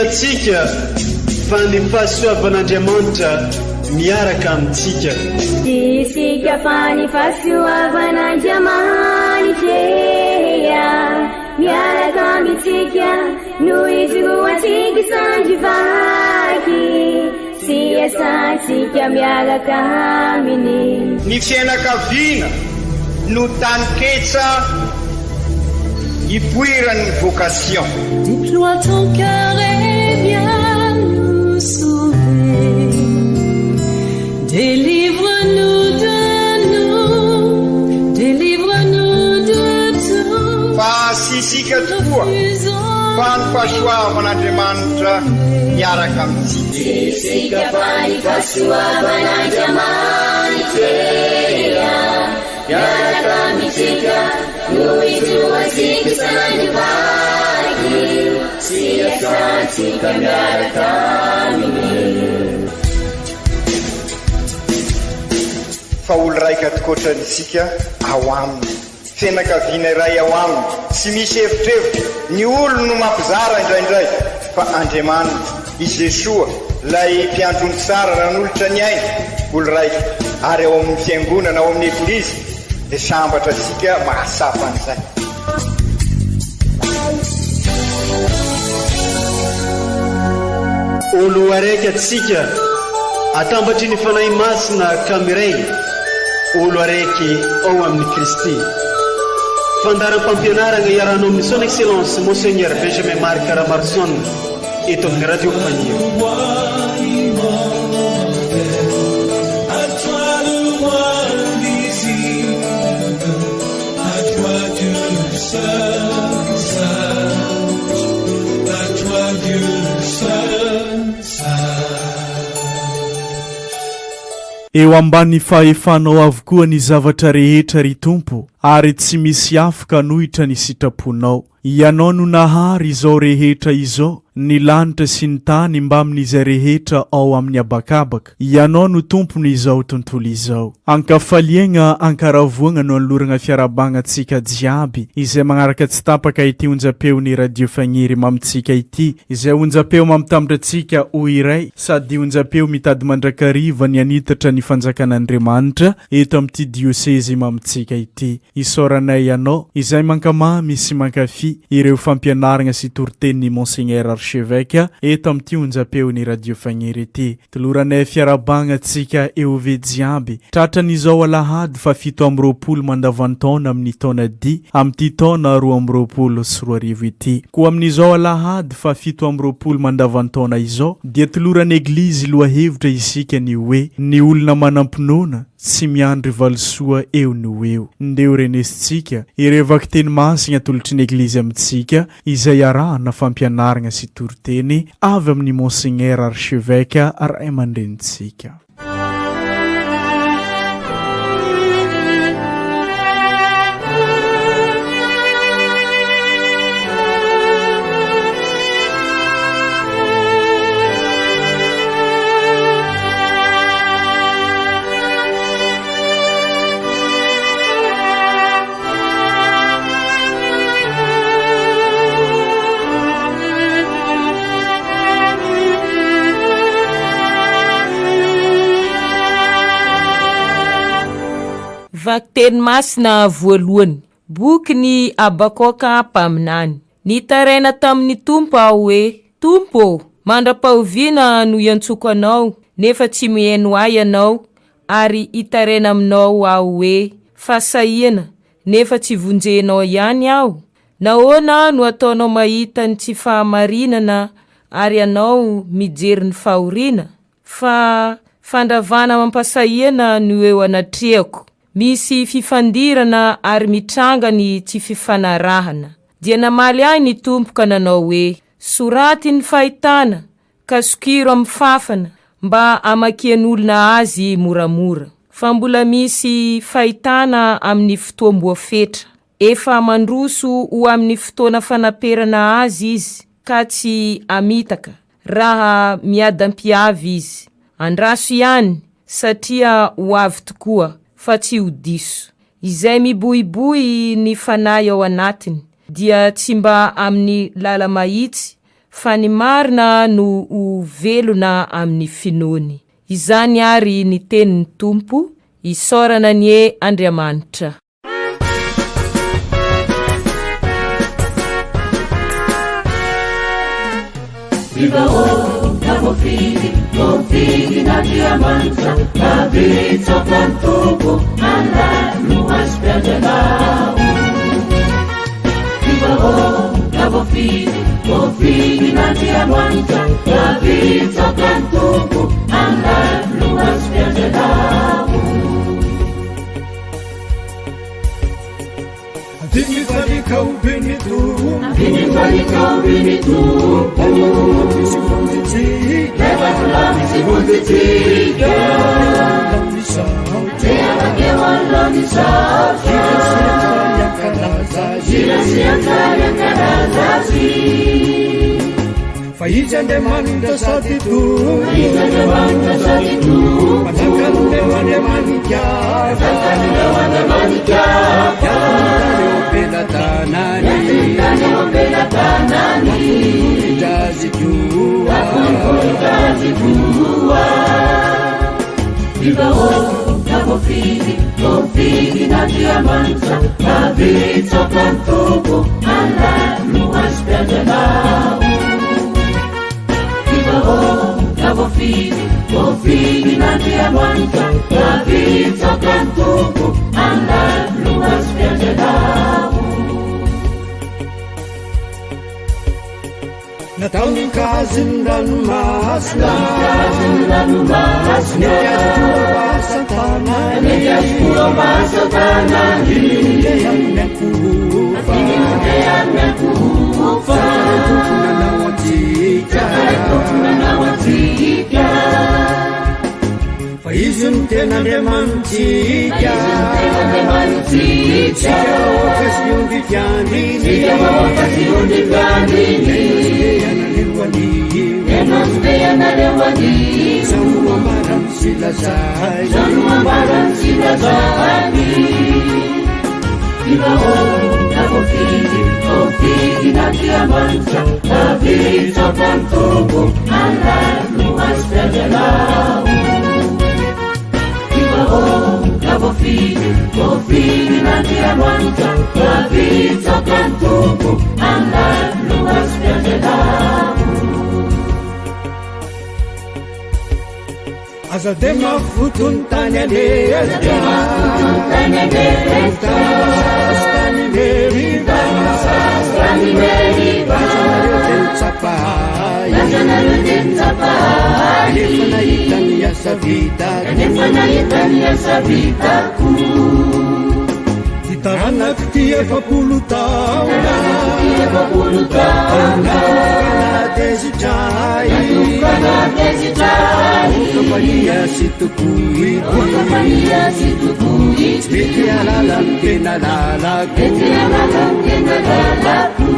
antsika fa ny fahasoavan'Andriamanitra miaraka amintsika. Tsy isika fa ny fahasoavan'Andriamanitra miaraka amintsika no ijoroantsika sandry vaky sy iasantsika miaraka aminy. Ny fiainakaviana no taninketsa ipoiran'ny vocation. Déploie ton cœur et viens nous sauver. Délivre-nous de nous, délivre-nous de tout. Fa tsy isika tokoa fa ny fahasoavan'Andriamanitra miaraka amintsika. Tsy isika fa ny fahasoavan'Andriamanitra miaraka amintsika no ijoroantsika sandry vaky sy iasantsika miaraka aminy. Fa olo raika tokoatrany isika ao aminy. Fianakaviana iray ao aminy, tsy misy evitrevitra, ny olony no mampizara indraindray, fa Andriamanitra, i Jesoa, ilay mpiandry ondry tsara nanolotra ny ainy, olo raika, ary ao amin'ny Fiangonana, ao amin'ny Eglizy, dia sambatra isika mahatsapa an'izay. Olo araiky atsika atambatry ny Fanahy Masina ka miray olo araiky ao amin'i Kristy. Fandaharam-pampianaragna iarahanao amin'ny Son Excellence Monseigneur Benjamin Marc Ramaroson eto amin'ny Radio Faniry. Eo ambany fahefanao avokoa ny zavatra rehetra, ry Tompo, ary tsy misy afaka hanohitra ny sitraponao. Ianao no nahary izao rehetra izao, ny lanitra sy ny tany mbamin'izay rehetra ao amin'ny habakabaka. Ianao no Tompon'izao tontolo izao. Ankafaliagna, ankaravoagna no anoloragna fiarahabagna antsika jiaby izay magnaraka tsy tapaka ity onjam-peon'ny Radio Fagniry mamintsika ity, izay onjam-peo mampitambatra antsika ho iray sady onjam-peo mitady mandrakariva ny hanitatra ny fanjakan'Andriamanitra eto amin'ity diosezy mamintsika ity. Isaoranay anao izay mankamamy sy mankafy ireo fampianaragna sy toritenin'i Monseigneur Archevêque eto amin'ity onjam-peon'ny Radio Fagniry ity. Toloranay fiarahabagna antsika EOV jiaby tratran'izao alahady faha 27 mandavantaona amin'ny taona di amin'ity taona 2022 ity. Koa amin'izao alahady faha 27 mandavantaona izao dia toloran'ny Eglizy lohahevitra isika ny hoe Ny olona manam-pinoana tsy miandry valisoa eo no eo. Ndeha ho renesintsika ireo vakiteny masigna atolotry ny Eglizy amintsika izay arahana fampianaragna sy toriteny avy amin'ny Monseigneur Archevêque ray aman-drenintsika. Vakiteny masina voalohany, bokin'i Habakoka mpaminany. Nitaraina tamin'ny Tompo aho hoe, Tompo ô, mandra-pahoviana no iantsoako Anao, nefa tsy mihaino ahy Ianao, ary hitaraina aminao aho hoe, Fahasahiana, nefa tsy vonjenao ihany aho? Nahoana no ataonao mahita ny tsy fahamarinana ary ianao mijery ny fahoriana? Fa fandravana amam-pahasahiana no eo anatrehako. Misy fifandirana ary mitranga ny tsy fifanarahana. Dia namaly ahy ny Tompo ka nanao hoe, Soraty ny fahitana ka sokiro amin'ny fafana mba hamakian'olona azy moramora. Fa mbola misy fahitana amin'ny fotoam-boafetra. Efa mandroso ho amin'ny fotoana fanaperana azy izy ka tsy hamitaka raha miadam-piavy izy. Andraso ihany satria ho avy tokoa fa tsy ho diso. Izay miboiboy ny fanahy ao anatiny dia tsy mba amin'ny lala-mahitsy. fa ny marina no ho velona amin'ny finoany. Izany àry ny tenin'ny Tompo, isaorana anie Andriamanitra. Ny vahoaka voafidy, voafidin'Andriamanitra, Tafitsoaka ny Tompo, Allah no azom-piandrianao. Ny vahoaka voafidy, voafidin'Andriamanitra, Tafitsoaka ny Tompo, Allah no azom-piandrianao. Fa Izy Andriamanitra sady Tompo. Izy Andriamanitra sady Tompo. Mpanjakan'ireo Andriamanitra. Mpanjakan'ireo Andriamanitra. Tany eo am-pelatanany. Tany eo am-pelatanany. Voninahitra azy koa. Voninahitra azy koa. Ny vahoaka voafidy, voafidin'Andriamanitra, Tafitsoaka ny Tompo, Allah no azom-piandrianao. Ny vahoaka voafidy, voafidin'Andriamanitra, Tafitsoaka ny Tompo, Allah no azom-piandrianao. Nataony kazin'ny ranomasina. Kazin'ny ranomasina. Nety azy koa fahasatanany. Nety azy koa fahasatanany. Dia amin'ny ankohofa. Dia amin'ny ankohofa. Tompo nanao antsika. Tompo nanao antsika. Fa Izy no tena Andriamanitsika. Andriamanitsika. Tsika vahoaka sy ondry mpiandriny. Tsika vahoaka sy ondry mpiandriny. Ianareo anio. Ianareo anio. Izao no ambarany sy lazainy. Izao no ambarany sy lazainy. Ny vahoaka voafidy, voafidin'Andriamanitra, Tafitsoaka ny Tompo, Allah no azo fiandrianao. Ny vahoaka voafidy, voafidin'Andriamanitra, Tafitsoaka ny Tompo, Allah no azo fiandrianao. Aza de mafoto ny tany aleha. Tany aleha. Tany meriva. Tany meriva. Lazanareo de nitsapa ahy. Lazanareo de nitsapa ahy. Nefa nahita ny asa vitako. Nefa nahita ny asa vitako. Ty taranako ty 40 taona. Ty 40 taona. Nanomboka nahatezitra ahy. Nanomboka nahatezitra ahy. Okafania sy tokoiko. Okafania sy tokoiko. Tsy mety hahalala ny tena lalako. Mety hahalala ny tena lalako.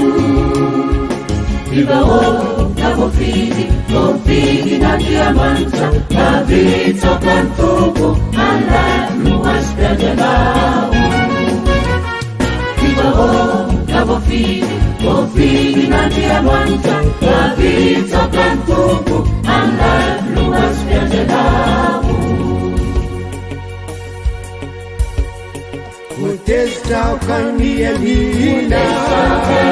Ny vahoaka voafidy, voafidin'Andriamanitra, Tafitsoaka ny Tompo, Allah no azo mpiandrianao. Ny vahoaka voafidy, voafidin'Andriamanitra, Tafitsoaka ny Tompo, Allah no azo mpiandrianao. Tezitra aho ka nianiana.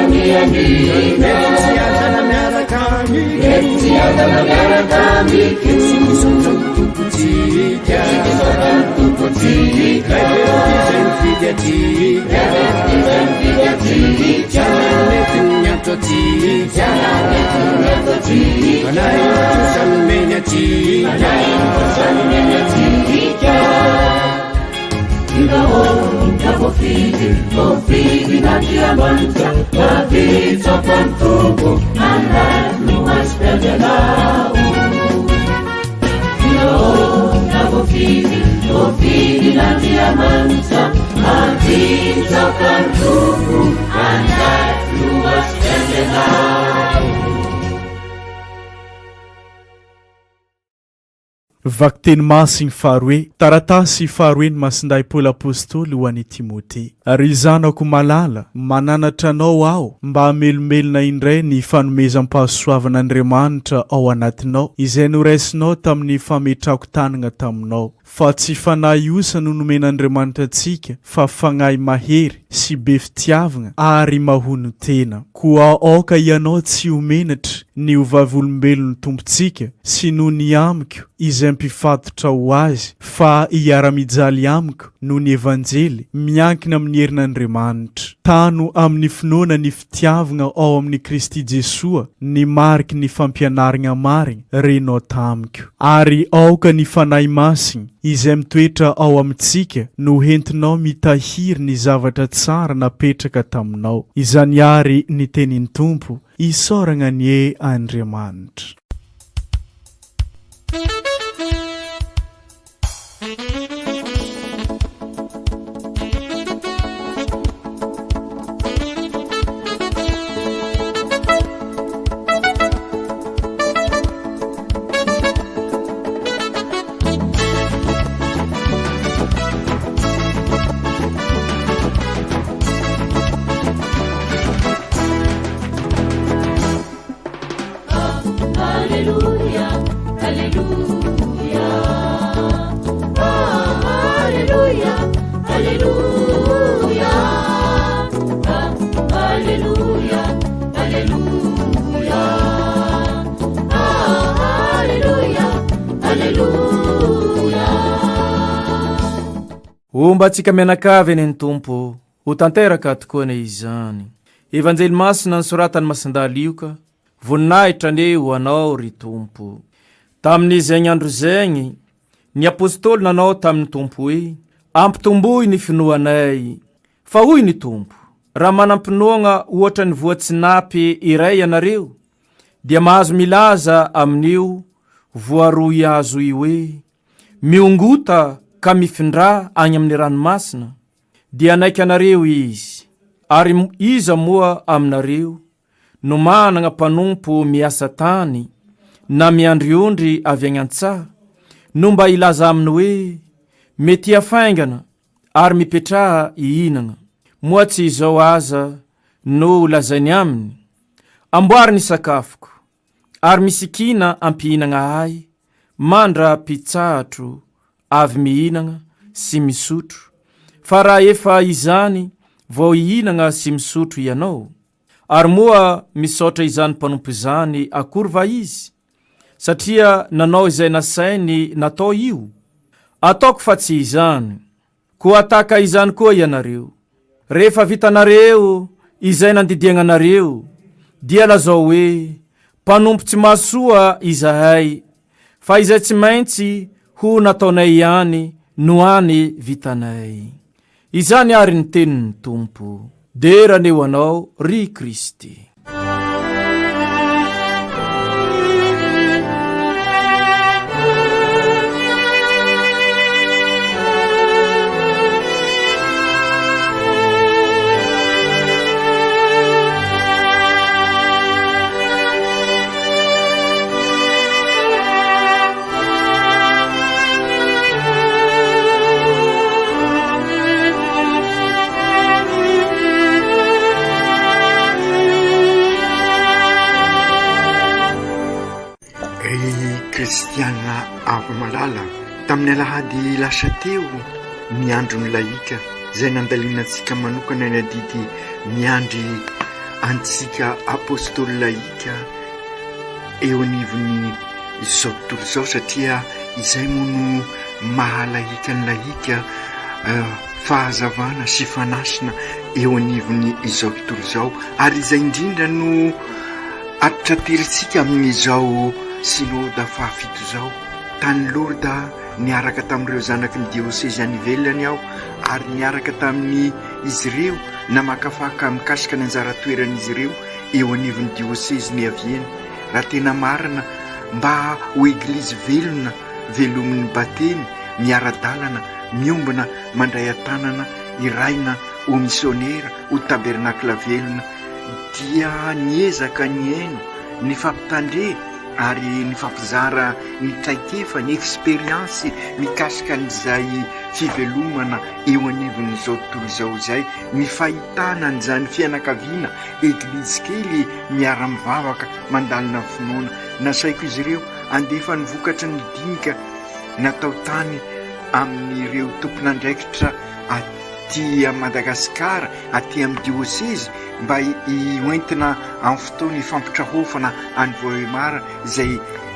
Mety tsy hiadana miaraka amiko. Mety tsy hiadana miaraka amiko. Tsy misaotra ny Tompontsika. Tsy misaotra ny Tompontsika. Ray be izay nifidy antsika. Ray be izay nifidy antsika. Mety niantso antsika. Mety niantso antsika. Fanahy kosa nomeny antsika. Fanahy kosa nomeny antsika. Ny vahoaka voafidy, voafidin'Andriamanitra, Tafitsoaka ny Tompo, Allah no azo mpiandrianao. Ny vahoaka voafidy, voafidin'Andriamanitra, Tafitsoaka ny Tompo, Allah no azo mpiandrianao. Vakiteny Masiny faharoe, Taratasy faharoen'i Masindahy Paoly Apostoly ho an'i Timote. Ry zanako malala, mananatra anao aho mba hamelombelona indray ny fanomezam-pahasoavan'Andriamanitra ao anatinao, izay noraisinao tamin'ny fametrako tanagna taminao. Fa tsy fanahy osa no nomen'Andriamanitra antsika, fa fagnahy mahery sy be fitiavagna ary mahonon-tena. Koa aoka ianao tsy ho menatra ny ho vavolombelon'ny Tompontsika sy noho ny amiko izay mpifatotra ho Azy, fa hiara-mijaly amiko noho ny Evanjely, miankina amin'ny herin'Andriamanitra. Tano amin'ny finoana ny fitiavagna ao amin'i Kristy Jesoa ny mariky ny fampianaragna marigny renao tamiko. Ary aoka ny Fanahy Masigny, izay mitoetra ao amintsika, no hentinao mitahiry ny zavatra tsara napetraka taminao. Izany àry ny tenin'ny Tompo, isaoragna anie Andriamanitra. Homba antsika mianakavy anie ny Tompo, ho tanteraka tokoa anie izany. Evanjely masina nosoratan'i Masindahy Lioka, Voninahitra anie ho Anao, ry Tompo. Tamin'izegny andro zegny, ny Apôstôly nanao tamin'ny Tompo hoe, Ampitomboy ny finoanay. Fa hoy ny Tompo, Raha manam-pinoagna ohatran'ny voatsinapy iray ianareo, dia mahazo milaza amin'io voaroy hazo io hoe, Miongota ka mifindrà agny amin'ny ranomasina, dia hanaiky anareo izy. Ary iza moa aminareo no managna mpanompo miasa tany na miandry ondry avy agny an-tsaha, no mba hilaza aminy hoe, Metia faingana ary mipetraha hihinagna? Moa tsy izao aza no ho lazainy aminy, Amboary ny sakafoko, ary misikina ampihinagna ahy mandra-pitsahatro avy mihinagna sy misotro, fa raha efa izany vao hihinagna sy misotro ianao? Ary moa misaotra izany mpanompo izany akory va izy, satria nanao izay nasainy natao io? Ataoko fa tsy izany. Koa tahaka izany koa ianareo, rehefa vitanareo izay nandidiagna anareo, dia lazao hoe, Mpanompo tsy mahasoa izahay, fa izay tsy maintsy ho nataonay ihany no any vitanay. Izany àry ny tenin'ny Tompo. Dera anie ho Anao, ry Kristy. Ry kristiana avo malala, tamin'ny alahady lasa teo ny andron'ny lahika izay nandalinantsika manokana ny adidy miandry antsika apostoly lahika eo anivon'ny izao tontolo izao satria izay moa no maha lahika ny lahika fahazavana sy fanasina eo anivon'ny izao tontolo izao ary izay indrindra no atitratirintsika amin'izao synoda fahafito izao. Tany Lourdes niaraka tamin'ireo zanaky ny diosezy any ivelany aho ary niaraka tamin'ny izy ireo namakafaka mikasika ny anjara toeran'izy ireo eo anivon'ny diosezy niaviany. Raha tena marina, mba ho Eglizy velona, velomin'ny batemy, miara-dalana, miombona, mandray an-tanana, iraina ho misionera, ho tabernakla velona, dia niezaka nihaino, nifampitandre. Ary nifampizara ny traikefa, ny expérience mikasika an'izay fivelomana eo anivon'izao tontolo izao izay, ny fahitana an'izany fianakaviana eglizy kely miara-mivavaka mandalina finoana. Nasaiko izy ireo handefa ny vokatry ny dinika natao tany amin'ireo tompon'andraikitra aty Madagasikara, aty amin'ny diosezy mba hoentina amin'ny fotoana hifampitrahofana any Vohemar izay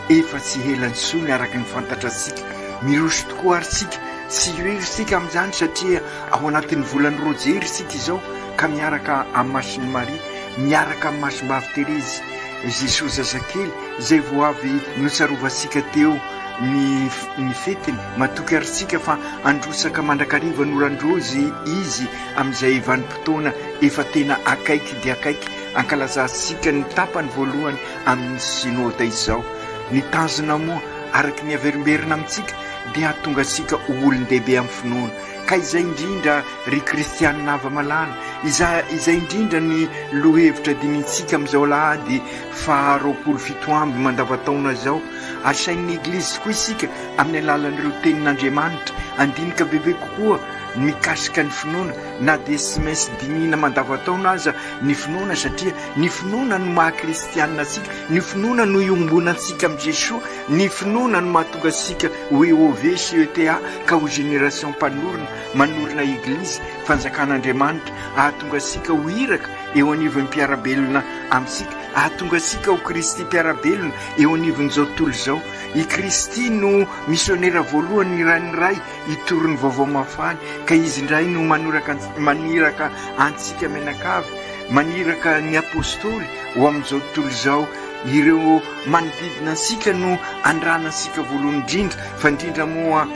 efa tsy hela intsony araka ny fantatratsika. Miroso tokoa ary tsika, tsy irery isika amin'izany satria ao anatin'ny volan'ny Rojery isika izao ka miaraka amin'i Masin'i Maria, miaraka amin'i Masimbavy Terezy Jesoa zazakely izay vao avy notsarovantsika teo ny ny fetiny. Matoky ary tsika fa handrotsaka mandrakariva ny oran-drozy Izy amin'izay vanim-potoana efa tena akaiky dia akaiky ankalazantsika ny tapany voalohany amin'ny Synoda izao. Ny tanjona moa, araka ny averimberina amintsika, dia hahatonga antsika ho olon-dehibe amin'ny finoana. Ka izay indrindra, ry kristianina hava-malala, izay indrindra ny lohevitra dinintsika amin'izao alahady faha 27 mandavantaona izao. Asain'ny Eglizy tokoa isika amin'ny alalan'ireo tenin'Andriamanitra handinika bebe kokoa mikasika ny finoana na dia tsy maintsy dinihina mandavantaona aza ny finoana satria ny finoana no maha kristianina antsika, ny finoana no iombonantsika amin'i Jesoa, ny finoana no mahatonga antsika ho EOV sy ETA ka ho génération mpanorina, manorina Eglizy, fanjakan'Andriamanitra, ahatonga antsika ho iraka eo anivon'ny mpiara-belona amintsika, ahatonga antsika ho Kristy mpiara-belona eo anivon'izao tontolo izao. I Kristy no misionera voalohany nirahin'ny Ray hitory ny vaovao mahafaly, ka Izy indray no manoraka maniraka antsika mianakavy, maniraka ny Apostoly ho amin'izao tontolo izao. Ireo manodidina antsika no andrana antsika voalohany indrindra, fa indrindra moa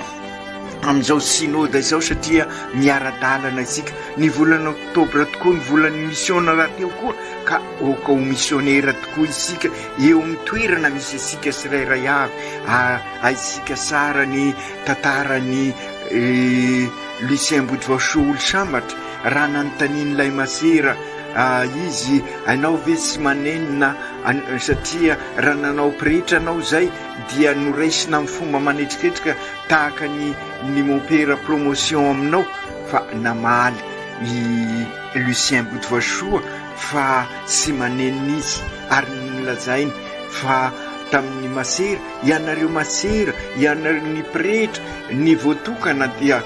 amin'izao Synoda izao satria miara-dalana isika. Ny volana oktobra tokoa ny volan'ny misiona rahateo koa, ka aoka ho misionera tokoa isika eo amin'ny toerana misy antsika tsirairay avy. Haintsika tsara ny tantaran'i Lucien Botovasoa Olosambatra, raha nanontanian'ilay masera izy, Ianao ve tsy manenina satria raha nanao pretra anao izay dia noraisina amin'ny fomba manetriketrika tahaka ny ny mompera promotion aminao? Fa namaly i Lucien Botovasoa fa tsy manenina izy ary nolazainy fa tamin'ny masera, ianareo masera, ianareo ny pretra, ny voatokana dia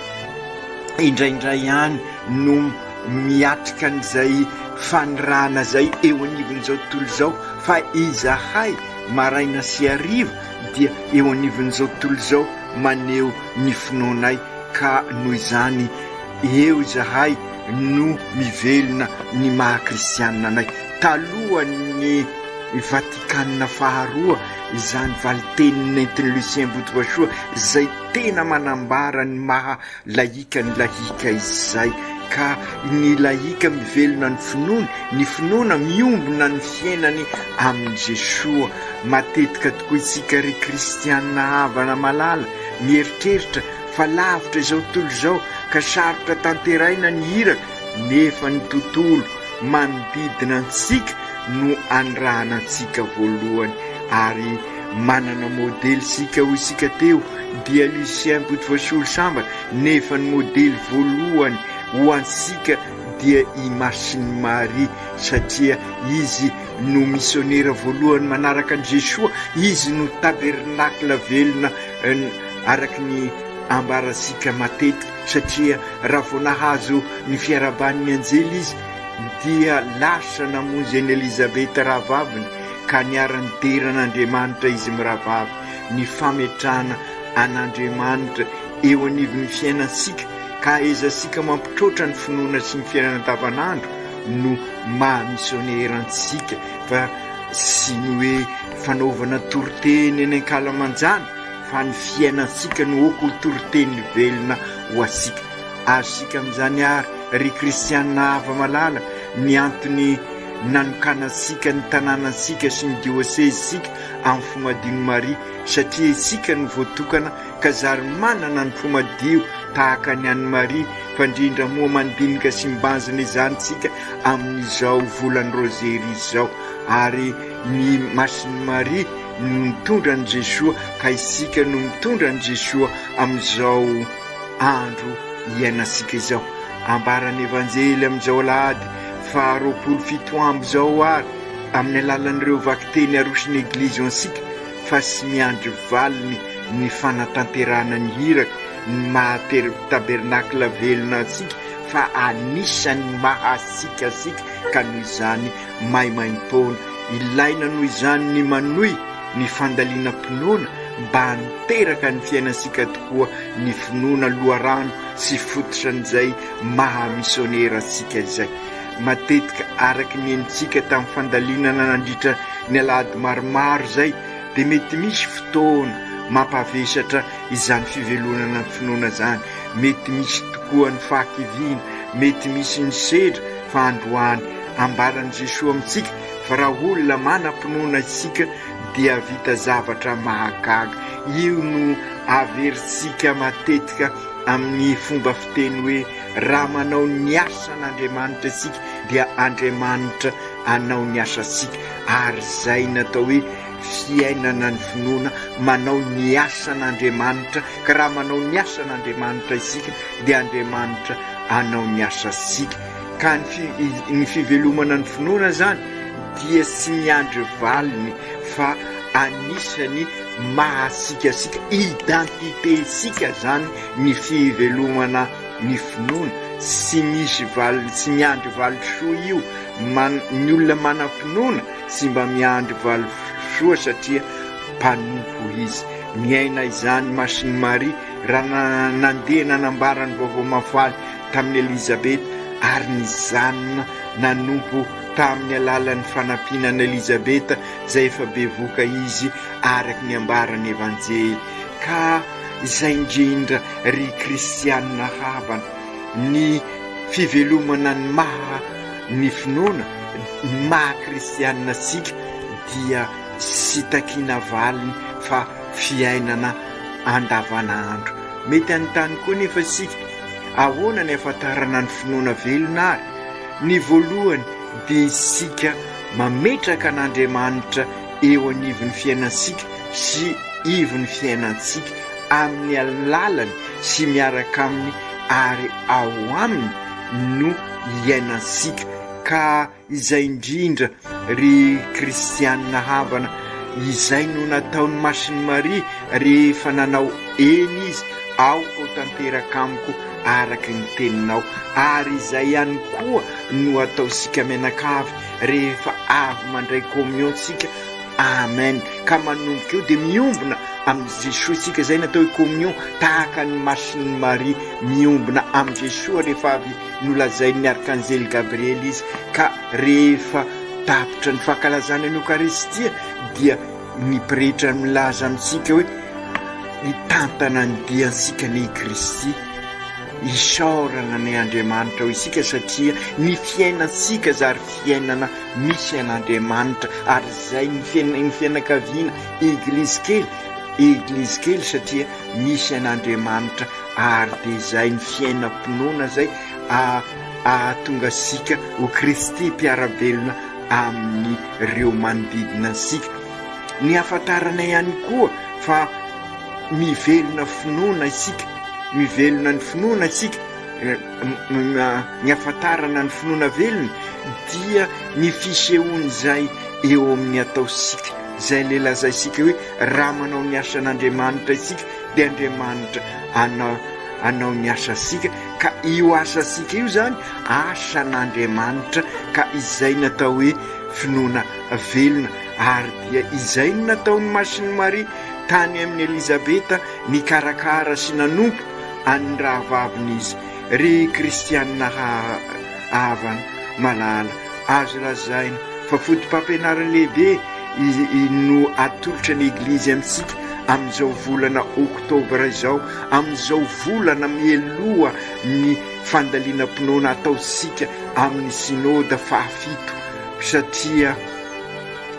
indraindray ihany no miatrika an'izay fanirahana izay eo anivon'izao tontolo izao fa izahay maraina sy hariva dia eo anivon'izao tontolo izao maneho ny finoanay ka noho izany eo izahay no mivelona ny maha kristianina anay. Talohan'ny Vatikana faharoa izany valinteny nentin'i Lucien Botovasoa izay tena manambara ny maha lahika ny lahika izay ka ny lahika mivelona ny finoany, ny finoana miombona ny fiainany amin'i Jesoa. Matetika tokoa isika ry kristianina havana malala mieritreritra fa lavitra izao tontolo izao ka sarotra tanteraina ny iraka nefa ny tontolo manodidina antsika no anirahana antsika voalohany ary manana modely isika hoy isika teo dia Lucien Botovoasolo Sambatra nefa ny modely voalohany ho antsika dia i Masin'i Maria satria izy no misionera voalohany manaraka an'i Jesoa, izy no tabernacle velona araka ny ambarantsika matetika satria raha vao nahazo ny fiarahaban'ny anjely izy dia lasa namonjy an'i Elizabeta rahavaviny ka niara-nidera an'Andriamanitra izy mirahavavy. Ny fametrahana an'Andriamanitra eo anivon'ny fiainantsika ka ahaizantsika mampitroatra ny finoana sy ny fiainana andavanandro no maha misionera antsika fa tsy ny hoe fanaovana toriteny eny ankalamanjana fa ny fiainantsika no ok ho toriteny velona ho antsika. Azontsika amin'izany àry, ry kristiana hava-malala, ny antony nanokanantsika ny tanànantsika sy ny diosezintsika amin'ny fo madion'i Maria, satria isika no voatokana ka zary manana ny fo madio tahaka ny an'i Maria, fa indrindra moa mandinika sy mibanjina izany isika amin'izao volan'ny Rozery izao. Ary ny Masin'i Maria. no nitondra an'i Jesoa ka isika no mitondra an'i Jesoa amin'izao andro iainantsika izao. Ambaran'ny Evanjely amin'izao alahady faha 27 izao ary amin'ny alalan'ireo vakiteny aroson'ny Eglizy ho antsika fa tsy miandry valiny ny fanatanterahana ny iraka, ny maha tabernakla velona antsika fa anisan'ny maha antsika antsika ka noho izany maimaimpoana. Ilaina noho izany ny manohy ny fandalinam-pinoana mba hanteraka ny fiainantsika tokoa ny finoana loharano sy fototra an'izay maha misionera antsika izay. Matetika araka ny henontsika tamin'ny fandalinana nandritra ny alahady maromaro izay dia mety misy fotoana mampavesatra izany fivelonana ny finoana izany, mety misy tokoa ny fahakiviana, mety misy ny sedra fa androany ambaran'i Jesoa amintsika fa raha olona manam-pinoana isika dia vita zavatra mahagaga. Io no averintsika matetika amin'ny fomba fiteny hoe raha manao ny asan'Andriamanitra isika dia Andriamanitra hanao ny asantsika ary izay natao hoe fiainana ny finoana manao ny asan'Andriamanitra ka raha manao ny asan'Andriamanitra isika dia Andriamanitra hanao ny asantsika ka ny fivelomana ny finoana izany dia tsy miandry valiny fa anisany maha asika asika, identité-tsika zany ny fivelomana ny finoana, tsy misy valiny, tsy miandry valisoa io, man, ny olona manam-pinoana tsy mba miandry valisoa satria mpanompo izy, niaina izany Masin'i Maria raha nandeha nanambara ny vaovao mahafaly tamin'i Elizabeta ary nijanona nanompo tamin'ny alalan'ny fanampiana an'i Elizabeta izay efa bevoka izy araka ny ambaran'ny Evanjely. Ka izay indrindra ry kristianina havana, ny fivelomana ny maha ny finoana, ny maha kristianina antsika dia tsy takiana valiny fa fiainana andavanandro. Mety hanontany koa anefa isika, ahoana ny ahafantarana ny finoana velona ary? Ny voalohany dia isika mametraka an'Andriamanitra eo anivon'ny fiainantsika sy ivon'ny fiainantsika, amin'ny alalany sy miaraka aminy ary ao aminy no iainantsika. Ka izay indrindra ry kristianina havana, izay no nataon'i Masin'i Maria rehefa nanao eny izy, aoka ho tanteraka amiko araka ny teninao. Ary izay ihany koa no ataontsika mianakavy rehefa avy mandray communion tsika, Amen, ka manomboka eo dia miombona amin'i Jesoa isika, izay no atao hoe communion, tahaka an'i Masin'i Maria miombona amin'i Jesoa rehefa avy nolazain'ny Arkanjely Gabriela izy, ka rehefa tapitra ny fankalazana ny Eokaristia dia ny pretra milaza amintsika hoe hitantana ny diantsika anie i Kristy, isaorana anie Andriamanitra ho isika satria ny fiainantsika zary fiainana misy an'Andriamanitra ary izay ny ny fianakaviana eglizy kely, eglizy kely satria misy an'Andriamanitra ary dia izay ny fiainam-pinoana izay ahatonga antsika ho Kristy mpiara-belona amin'ireo manodidina antsika. Ny hahafantarana ihany koa fa mivelona finoana isika, mivelona ny finoana isika, ny hahafantarana ny finoana velona dia ny fisehoan'izay eo amin'ny ataontsika, izay ilay lazaintsika hoe raha manao ny asan'Andriamanitra isika dia Andriamanitra hanao hanao ny asantsika, ka io asantsika io izany asan'Andriamanitra, ka izay no atao hoe finoana velona, ary dia izay no nataon'i Masin'i Maria tany amin'i Elizabeta nikarakara sy nanompo an'ny rahavaviny izy. Ry kristianina havana malala, azo lazaina fa fotopampianarana lehibe no atolotra ny Eglizy amintsika amin'izao volana oktobra izao, amin'izao volana mialoha ny fandalinam-pinoana ataontsika amin'ny Synoda fahafito, satria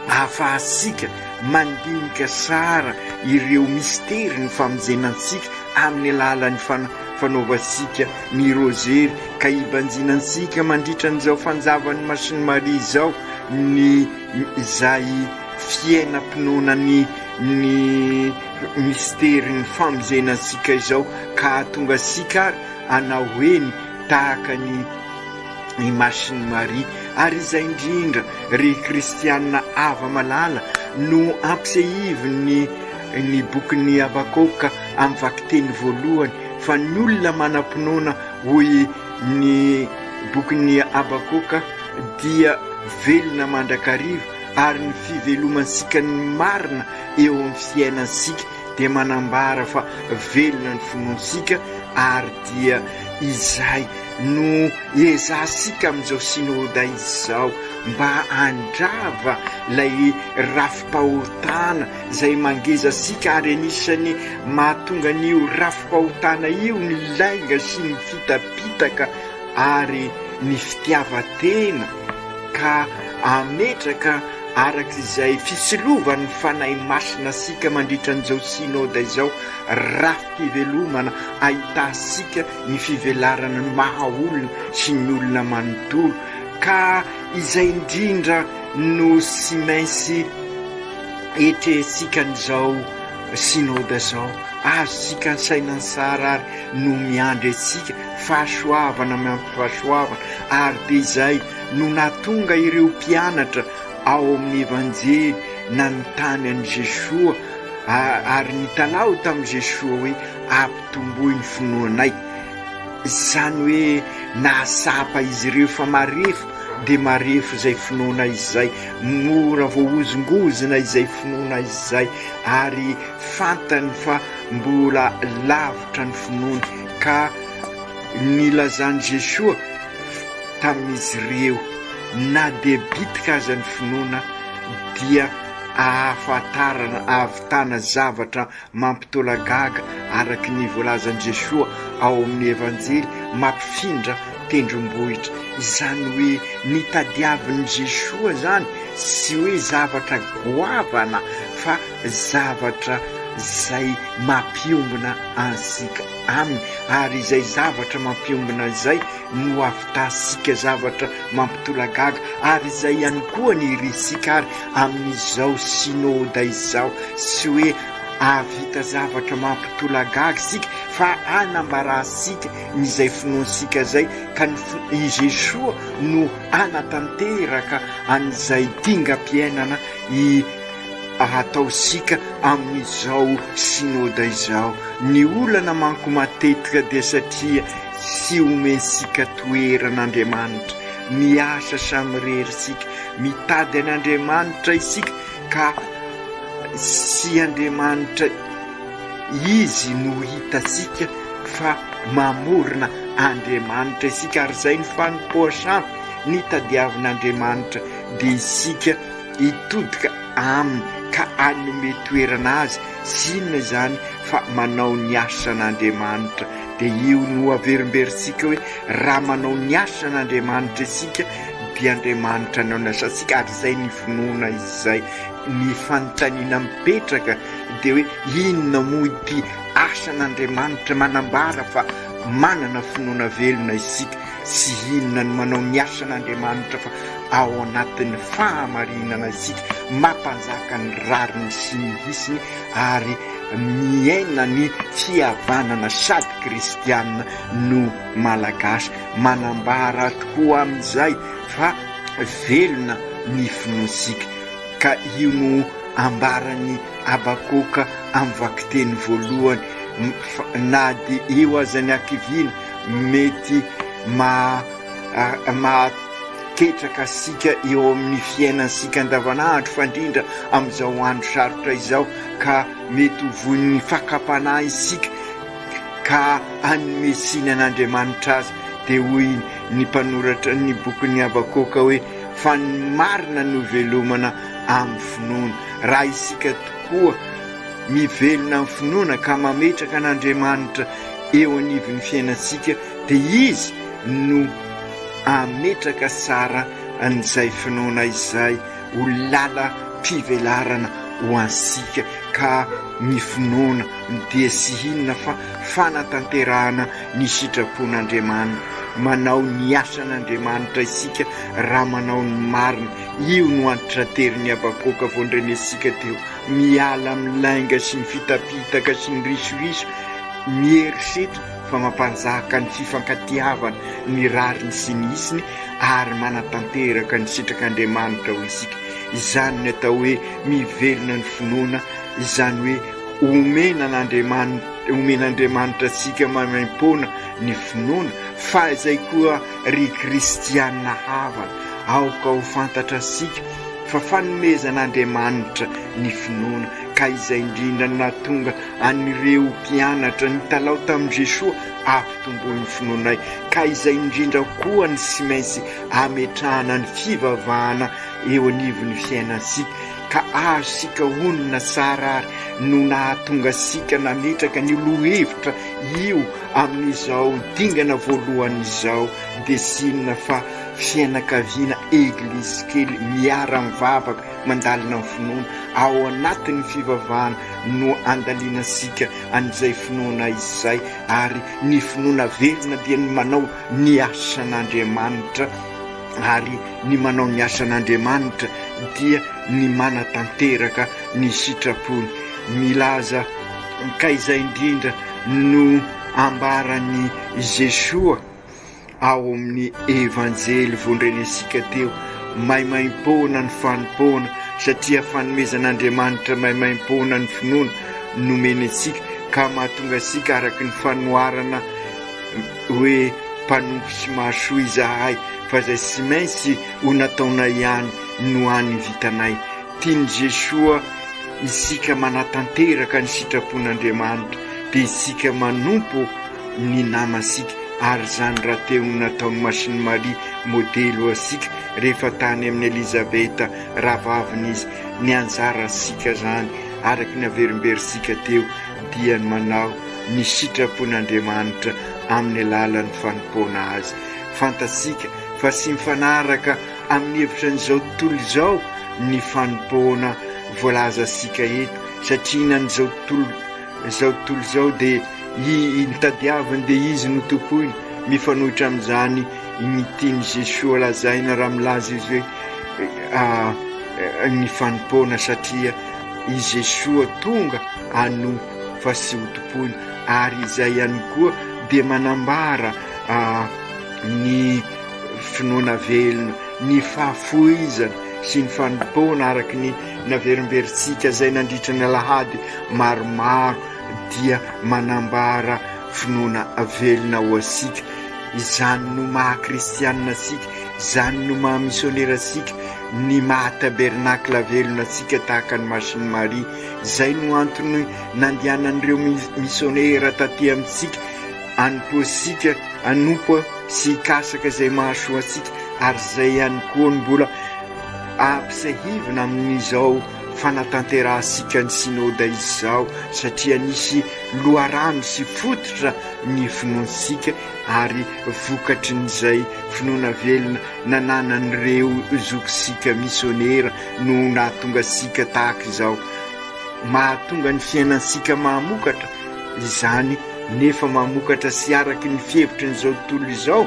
ahafahantsika mandinika tsara ireo misterin'ny famonjena antsika amin'ny alalan'ny fanaovantsika ny Rozery ka hibanjinantsika mandritra an'izao fanjavan'i Masin'i Maria izao ny izay. fiainam-pinoana ny ny misterin'ny famonjena antsika izao ka hahatonga antsika ary hanao eny tahaka ny i Masin'i Maria. Ary izay indrindra ry kristiana hava-malala no ampisehivin'ny ny bokin'i Habakoka amin'ny vakiteny voalohany fa ny olona manam-pinoana hoy ny bokin'i Habakoka dia velona mandrakariva ary ny fivelomantsika ny marina eo amin'ny fiainantsika dia manambara fa velona ny finoantsika ary dia izay no ezahantsika amin'izao synoda izao mba handrava ilay rafi-pahotana izay mangeza antsika ary anisan'ny mahatonga an'io rafi-pahotana io ny lainga sy ny fitapitaka ary ny fitiavan-tena ka ametraka araka izay fisilovan'ny Fanahy Masina antsika mandritra an'izao synoda izao rafi-pivelomana ahitantsika ny fivelarana ny maha olona sy ny olona manontolo ka izay indrindra no tsy maintsy etrehintsika an'izao synoda izao. Azontsika an-tsaina ny tsara ary no miandry antsika, fahasoavana miampy fahasoavana ary dia izay no nahatonga ireo mpianatra ao amin'ny Evanjely nanontany an'i Jesoa ary nitalaho tamin'i Jesoa hoe ampitomboy ny finoanay. Izany hoe nahatsapa izy ireo fa marefo dia marefo izay finoana izay, mora voahozongozona izay finoana izay ary fantany fa mbola lavitra ny finoany ka nilazan'i Jesoa tamin'izy ireo na dia bitika aza ny finoana dia ahafantarana, ahavitana zavatra mampitolagaga araka ny voalazan'i Jesoa ao amin'ny Evanjely mampifindra tendrombohitra. Izany hoe ny tadiavin'i Jesoa izany tsy hoe zavatra goavana fa zavatra izay mampiombona antsika aminy ary izay zavatra mampiombona izay no ahavitantsika zavatra mampitolagaga ary izay ihany koa ny irintsika ary amin'izao synoda izao tsy hoe ahavita zavatra mampitolagaga isika fa hanambarantsika ny izay finoantsika izay ka ny i Jesoa no hanatanteraka an'izay dingam-piainana i ataontsika amin'izao synoda izao. Ny olana manko matetika dia satria tsy omentsika toerana Andriamanitra. Miasa samirery isika, mitady an'Andriamanitra isika ka tsy Andriamanitra Izy no hitantsika fa mamorona Andriamanitra isika ary izay ny fanompoan-sampy ny tadiavin'Andriamanitra dia isika hitodika aminy ka hanome toerana azy, tsy inona izany fa manao ny asan'Andriamanitra. Dia io no averimberintsika hoe raha manao ny asan'Andriamanitra isika dia Andriamanitra hanao ny asantsika ary izay ny finoana izay. Ny fanontaniana mipetraka dia hoe inona moa ity asan'Andriamanitra manambara fa manana finoana velona isika? Tsy inona ny manao ny asan'Andriamanitra fa ao anatin'ny fahamarinana isika, mampanjaka ny rariny sy ny hisiny ary miaina ny fihavanana sady kristiana no malagasy. Manambara tokoa amin'izay fa velona ny finoantsika ka io no ambaran'i Habakoka amin'ny vakiteny voalohany na dia eo aza ny hakiviana mety maha-ketraka antsika eo amin'ny fiainantsika andavanandro fa indrindra amin'izao andro sarotra izao ka mety ho voin'ny fakam-panahy isika ka hanome tsiny an'Andriamanitra azy dia hoy ny mpanoratra ny bokin'ny Habakoka hoe fa ny marina no velomana amin'ny finoana raha isika tokoa mivelona amin'ny finoana ka mametraka an'Andriamanitra eo anivon'ny fiainantsika dia Izy no hametraka tsara an'izay finoana izay ho lalam-pivelarana ho antsika ka ny finoana dia tsy inona fa fanatanterahana ny sitrapon'Andriamanitra. Manao ny asan'Andriamanitra isika raha manao ny marina. Io no antitraterin'i Habakoka vao ndrenesika teo. Miala amin'ny lainga sy ny fitapitaka sy ny risoriso, ny herisetra fa mampanjaka ny fifankatiavana, ny rariny sy ny hisiny ary manatanteraka ny sitrak'Andriamanitra ho isika. Izany ny atao hoe mivelona ny finoana, izany hoe omena an'Andriamanitra, omen'Andriamanitra antsika maimaimpoana ny finoana, fa izay koa ry kristiana havana, aoka ho fantatrasika fa fanomezan'Andriamanitra ny finoana, ka izay indrindra no nahatonga an'ireo mpianatra nitalaho tamin'i Jesoa ampitomboy ny finoanay, ka izay indrindra koa no tsy maintsy ametrahana ny fivavahana eo anivon'ny fiainantsika, ka azontsika honina tsara ary no nahatonga antsika nametraka an'io lohevitra io amin'izao dingana voalohany izao dia tsy inona fa fianakaviana eglizy kely miara-mivavaka mandalina ny finoana, ao anatin'ny fivavahana no andalinantsika an'izay finoana izay ary ny finoana velona dia ny manao ny asan'Andriamanitra ary ny manao ny asan'Andriamanitra dia ny manatanteraka ny sitrapony. Milaza ka izay indrindra no ambaran'i Jesoa ao amin'ny Evanjely voandrenesika teo, maimaimpoana ny fanompoana satria fanomezan'Andriamanitra maimaimpoana ny finoana nomeny antsika ka mahatonga antsika araka ny fanoharana hoe mpanompo sy mahasoa izahay fa izay tsy maintsy ho nataonay ihany no hany vitanay. Tian'i Jesoa isika manatanteraka ny sitrapon'Andriamanitra dia isika manompo ny namantsika ary izany rahateo no nataon'i Masin'i Maria modely ho antsika rehefa tany amin'i Elizabeta rahavaviny izy. Ny anjarantsika izany araka ny averimberintsika teo dia ny manao ny sitrapon'Andriamanitra amin'ny alalan'ny fanompoana Azy. Fantatsika fa tsy mifanaraka amin'ny hevitra an'izao tontolo izao ny fanompoana voalazantsika eto satria na an'izao tontolo izao tontolo izao dia i ny tadiaviny dia izy no tompoina. Mifanohitra amin'izany ny tian'i Jesoa lazaina raha milaza izy hoe ny fanompoana satria i Jesoa tonga hanompo fa tsy ho tompoina ary izay ihany koa dia manambara ny finoana velona, ny fahafoizana sy ny fanompoana araka ny naverimberintsika izay nandritra ny alahady maromaro dia manambara finoana velona ho antsika. Izany no maha kristianina antsika, izany no maha misionera antsika, ny maha tabernakla velona antsika tahaka an'i Masin'i Maria. Izay no antony nandehanan'ireo misionera taty amintsika hanompoantsika, hanompo sy hikasaka izay mahasoa antsika ary izay ihany koa no mbola ampisehiavina amin'izao fanatanterahantsika ny Synoda izao satria nisy loharano sy fototra ny finoantsika ary vokatrin'izay finoana velona nananan'ireo zokintsika misionera no nahatonga antsika tahaka izao. Mahatonga ny fiainantsika mahamokatra izany nefa mamokatra sy araky ny fihevitry ny izao tontolo izao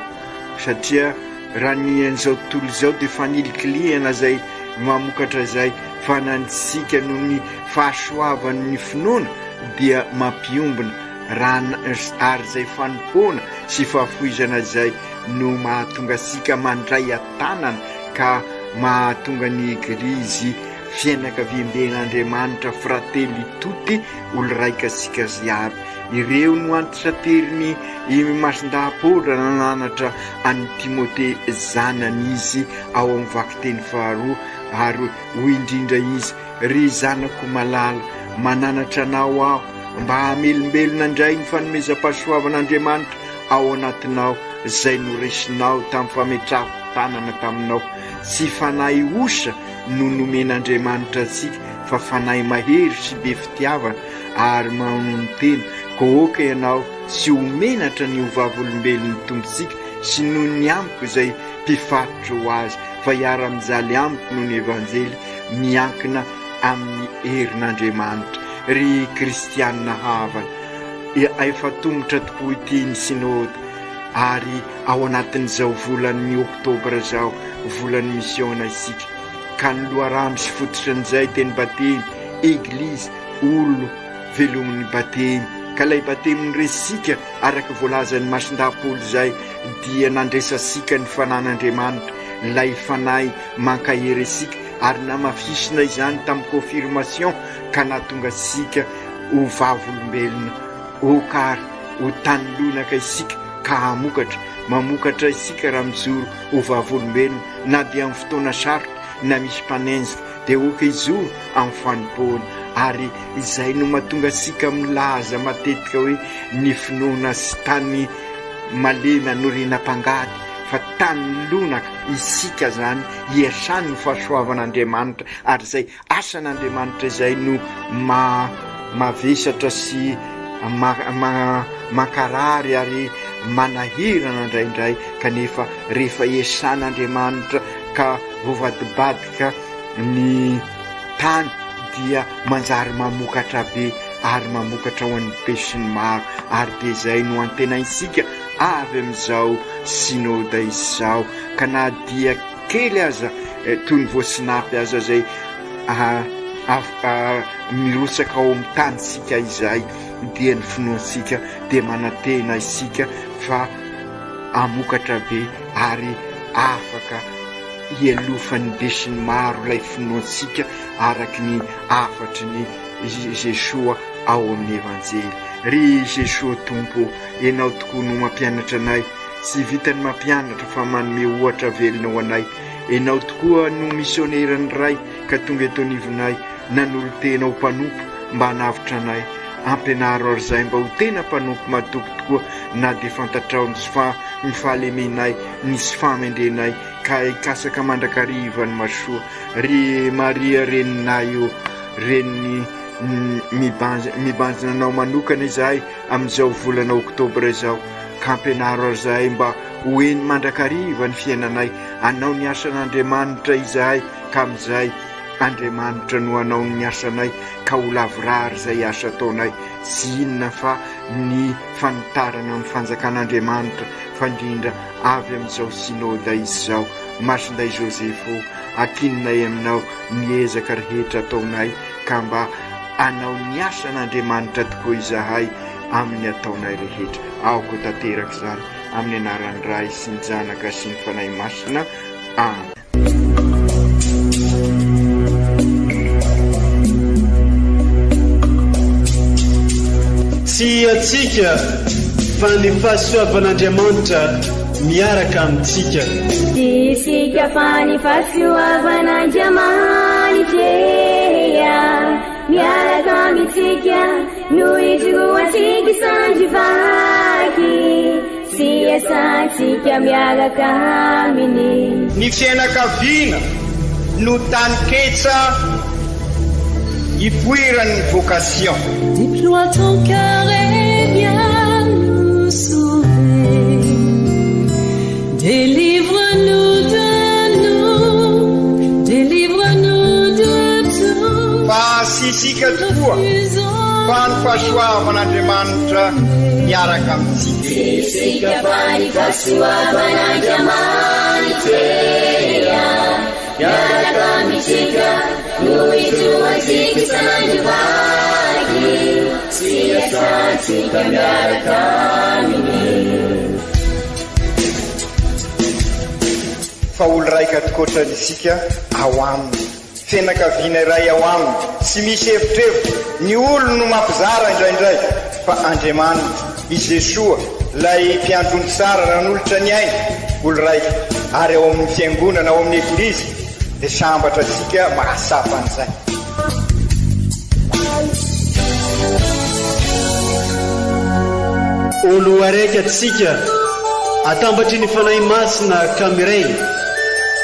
satria raha ny an'izao tontolo izao dia fanilikilihana izay mamokatra izay fa na antsika noho ny fahasoavan'ny finoana dia mampiombona raha ary izay fanompoana sy fahafoizana izay no mahatonga antsika mandray an-tanana ka mahatonga ny Eglizy fianakaviamben'Andriamanitra Fratelli Tutti olo-raika antsika jiaby. Ireo no antitrateriny i Masindahy Paoly raha nananatra an'i Timote zanany izy ao amin'ny vakiteny faharoa ary hoy indrindra izy, Ry zanako malala, mananatra anao aho mba hamelombelona indray ny fanomezam-pahasoavan'Andriamanitra ao anatinao izay noresinao tamin'ny fametrahako tanana taminao. Tsy fanahy osa no nomen'Andriamanitra antsika fa fanahy mahery sy be fitiavana ary mahonon-tena, koa aoka ianao tsy ho menatra ny ho vavolombelon'ny Tompontsika sy noho ny amiko izay mpifaritra ho azy, fa hiara-mijaly amiko noho ny Evanjely miankina amin'ny herin'Andriamanitra. Ry kristianina havana, efa tongotra tokoa ity ny Synoda. Ary ao anatin'izao volan'ny oktobra izao, volan'ny misiona isika, ka ny loharano sy fototrin'izay dia ny batemy, Eglizy, olo velomin'ny batemy, ka ilay batemy noresintsika araka voalazan'i Masindahy Paoly izay dia nandresantsika ny fanan'Andriamanitra, ilay Fanahy mankahery antsika, ary namafisina izany tamin'ny confirmation ka nahatonga antsika ho vavolombelona, ok ary ho tany lonaka isika ka hamokatra, mamokatra isika raha mijoro ho vavolombelona na dia amin'ny fotoana sarotra na misy mpanenjika dia ok hijoro amin'ny fanompoana ary izay no mahatonga antsika milaza matetika hoe ny finoana sy tany malemy anorenam-pangady fa tany lonaka isika zany hiasany ny fahasoavan'Andriamanitra ary izay asan'Andriamanitra izay no ma mavesatra sy ma ma mankarary ary manahirana indraindray kanefa rehefa esan'Andriamanitra ka voavadibadika ny tany dia manjary mamokatra be ary mamokatra ho an'ny besinimaro ary dia izay no antenaintsika avy amin'izao synoda izao ka na dia kely aza toy ny voasinapy aza izay mirotsaka ao amin'ny tanintsika izay dia ny finoantsika dia manantena isika fa hamokatra be ary afaka hialofan'ny besinimaro ilay finoantsika araky ny hafatry ny Jesoa ao amin'ny Evanjely. Ry Jesoa Tompo ô, Ianao tokoa no mampianatra anay, tsy vitan'ny mampianatra fa manome ohatra velona ho anay. Ianao tokoa no misioneran'ny Ray ka tonga eto anivonay, nanolo-tena ho mpanompo mba hanavotra anay. Ampianaro ary izahay mba ho tena mpanompo mahatoky tokoa na dia fantatrao ny tsy ny fahalemenay, ny tsy fahamendrenay, ka hikasaka mandrakariva ny masoa. Ry Maria Reninay ô, Renin'ny mibanjina Anao manokana izahay amin'izao volana oktobra izao, ka ampianaro ary izahay mba ho eny mandrakariva ny fiainanay, hanao ny asan'Andriamanitra izahay, ka amin'izay Andriamanitra no hanao ny asanay, ka ho lavorary izay asa ataonay, tsy inona fa ny fanitarana ny fanjakan'Andriamanitra, fa indrindra avy amin'izao Synoda izao. Masindahy Joseph ô, ankininay aminao ny ezaka rehetra ataonay ka mba hanao ny asan'Andriamanitra tokoa izahay amin'ny ataonay rehetra. Aoka ho tanteraka izany amin'ny anaran'ny Ray sy ny Zanaka sy ny Fanahy Masina. Amen. Tsy antsika fa ny fahasoavan'Andriamanitra miaraka amintsika. Tsy isika fa ny fahasoavan'Andriamanitra miaraka amintsika no ijoroantsika sandry vaky. Sy iasantsika miaraka aminy. Ny fiainakaviana no taninketsa ipoiran'ny vocation. Déploie ton cœur et viens nous sauver. Délivre-nous de nous, délivre-nous de tout. Fa tsy isika tokoa fa ny fahasoavan'Andriamanitra miaraka amintsika. Tsy isika fa ny fahasoavan'Andriamanitra miaraka amintsika no ijoroantsika isan'andro vaky sy iasantsika miaraka aminy. Fa olo raika tokoatrany isika ao aminy. Fianakaviana iray ao aminy, tsy misy evitrevitra, ny olony no mampizara indraindray, fa Andriamanitra, i Jesoa, ilay Mpiandry ondry tsara nanolotra ny ainy, olo raika, ary ao amin'ny Fiangonana, ao amin'ny Eglizy, dia sambatra antsika mahatsapa an'izay. Olo araiky atsika atambatry ny Fanahy Masina ka miray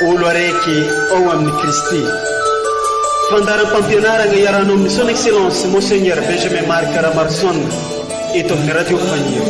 olo araiky ao amin'i Kristy. Fandaharam-pampianaragna iarahanao amin'ny Son Excellence Monseigneur Benjamin Marc Ramaroson eto amin'ny Radio Faniry.